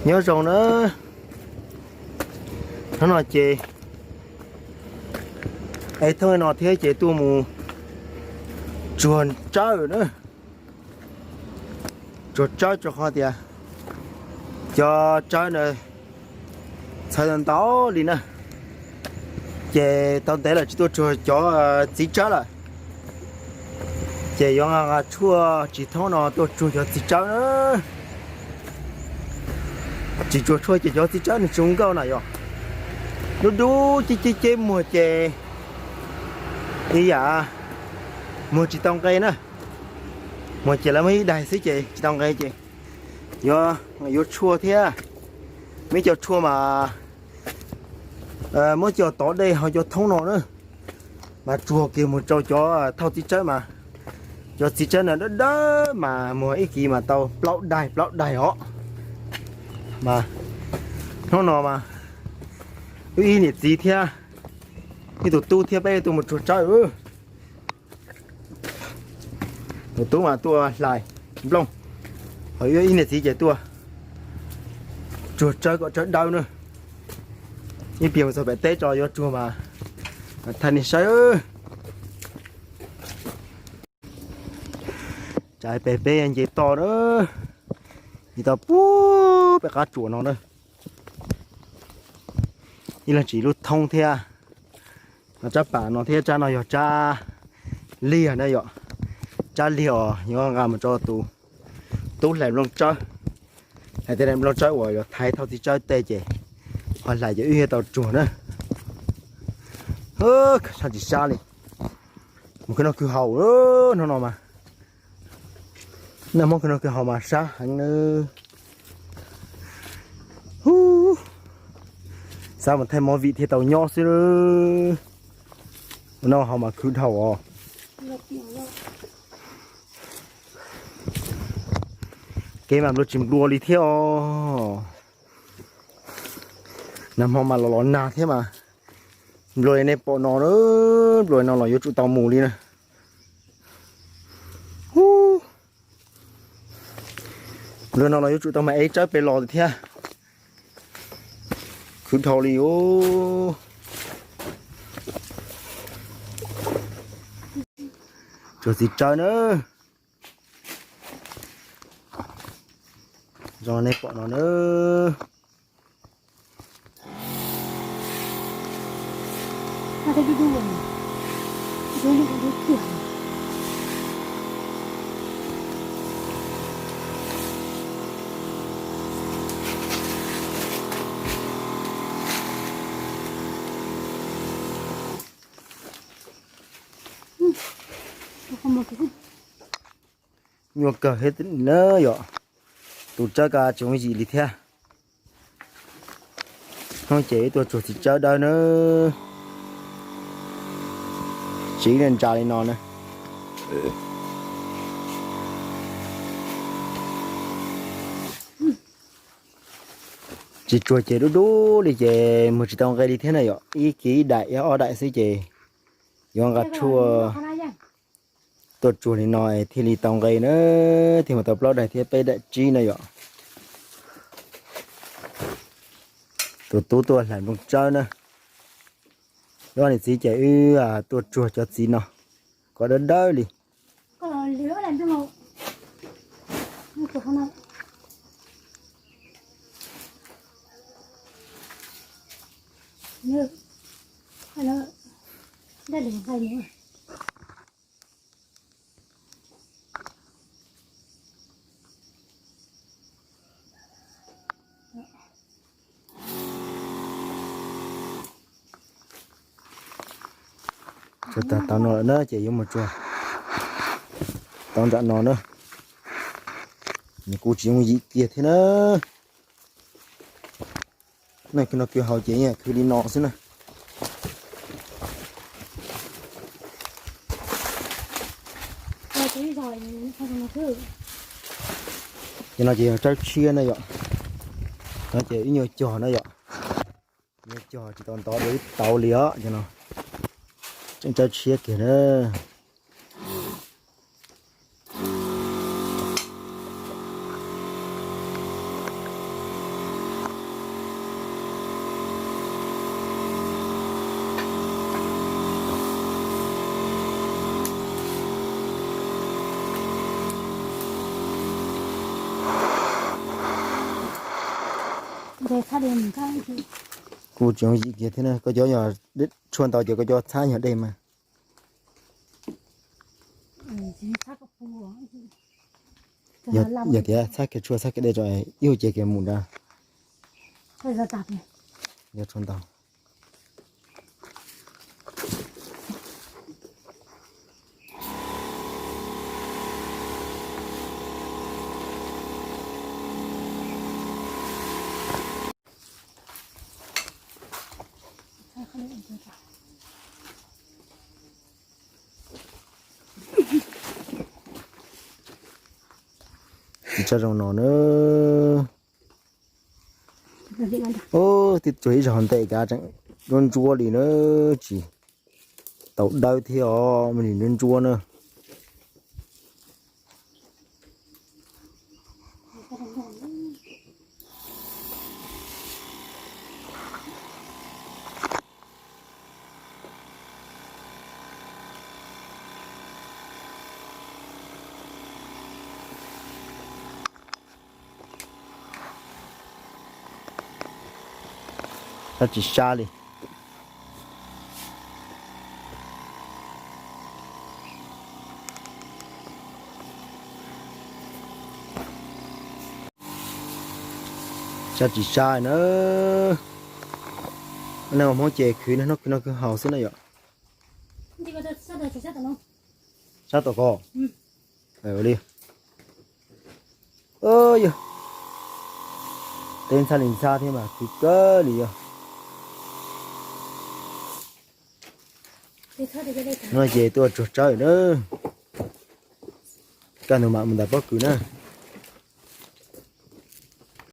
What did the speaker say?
Nyob zoo na, hnub no ces es thoob no thiab ces tuaj mus tsuag tsawb na. Tsuag tsawb rau qhov tias cov tsawb na txhawv ntau li na. Ces tau ntev lawm tsis tuaj tsuag cov txiv tsawb lawm. Ces yuav nqa tshuaj tsis thoob no tuaj tsuag cov txiv tsawb na. Tsis tsuag tshuaj ces cov txiv tsawb nws tsis zoo nkauj na yom. Dub dub ceb ceb ceb muag ces ib yam muag tsis tau nqe na. Muag ces lawv muab ib daig xwb ces tsis tau nqe ces yuav, yuav tshuaj thiab. Muab cov tshuaj mas muab cov tov dej ho cov thoob no na mas tsuag kiag mus rau cov thauj txiv tsawb mas cov txiv tsawb na dawb dawb mas muag ib kis mas tau plaub daig plaub daig os. Mas hnub no mas wb ib niam txiv thiab ib tus tub thiab peb tuaj mus tsuag tsawb. Tus tub mas tuaj hlais nplooj, ho wb ib niam txiv ces tuaj tsuag tsawb kom tsawb dawb na. Ib pliag mus txog pem teb tso yuav tsuag mas thaij nej saib. Tsam pem peb nce toj na, nce toj puag pem qab tsuas no na. Ib leeg tsis lub thoob thiab. Tsab pam no thiab tsab no yog tsab liag na yom. Tsab liag os, yuav nqa mus rau tus tub hlais nplooj tsawb. Hlais tej nplooj tsawb uas yuav thaiv thauj txiv tsawb tej ces ho hlais ces wb thiaj tau tsuag na. Sab tsis sab li. Mus khwv noj khwv haus hnub no mas, noj hmoob khwv noj khwv haus mas sab heev na. Xav mus thaij movie thiaj tau nyob xwb. Ua noj haus mas khwv dhau os. Kev mas nplua tsis nplua li thiab os. Nag hmo mas los los nag thiab mas nplua li nej pom no na, nplua li no los yuav tsum tau mus li na. Nplua no los yuav tsum tau mas ev tsawb pem los thiab. Khwv dhau li os. Tsuag txiv tsawb na. Zoo nej pom no na. Nyuaj kawg thiab na yom. Tus tsawb ko tsis yooj yim li thiab. Hnub ces wb tuaj tsuag txiv tsawb dawb na. Tsis ntsa li no na. Tsis tsuag ces dub dub li ces mus tsis tau nqe li thiab na yom. Ib kis ib daim ib ob daim xwb ces yuav nqa tshuaj tuaj tsuag li no thiaj li tau nqe na, thiaj mus tau plaub daim thiab peb daim tsib na yom. Tus tub tuaj hlais nplooj tsawb na. Wb niam txiv ces wb tuaj tsuag cov txiv no kom dawb dawb li. Tsuag tag tau no lawm na ces yuav mus tsuag tau nram no na. Nws kuj tsis yooj yim kiag thiab na. Nej khwv noj khwv haus ces khwv li no xwb na. Ces no ces yog tsawb tshiab na yom. No ces ib nyuag cog na yom. Nyuag cog tsis tau ntov dua ib tauv li os, ces no tseem tsawb tshiab kiag na. Kuv tsis zoo yim kiag thiab na, koj cov yog tshuaj ntau ces koj cov txhab yog dej mas. Yog tias txhab kiag tshuaj txhab kiag dej tso ib hub ces kiag mus nrad. Yog tshuaj ntau. Tsis tshaj zoo no na. Ub, twb tsuag ib zaug ntev kav tseem ntsuab ntsuab li na, tsis tau dawb thiab os, me ntsuab ntsuab na. Sab tsis sab li. Sab tsis sab na. Nej ua Hmoob ces khwv no, khwv no khwv haus xwb na yom. Sab tom ko li. Yog teb ntxhab li ntxhab thiab mas khwv kawg li yog. No ces tuaj tsuag tsawb na. Kaj ntug mam mus ntais pob kws na.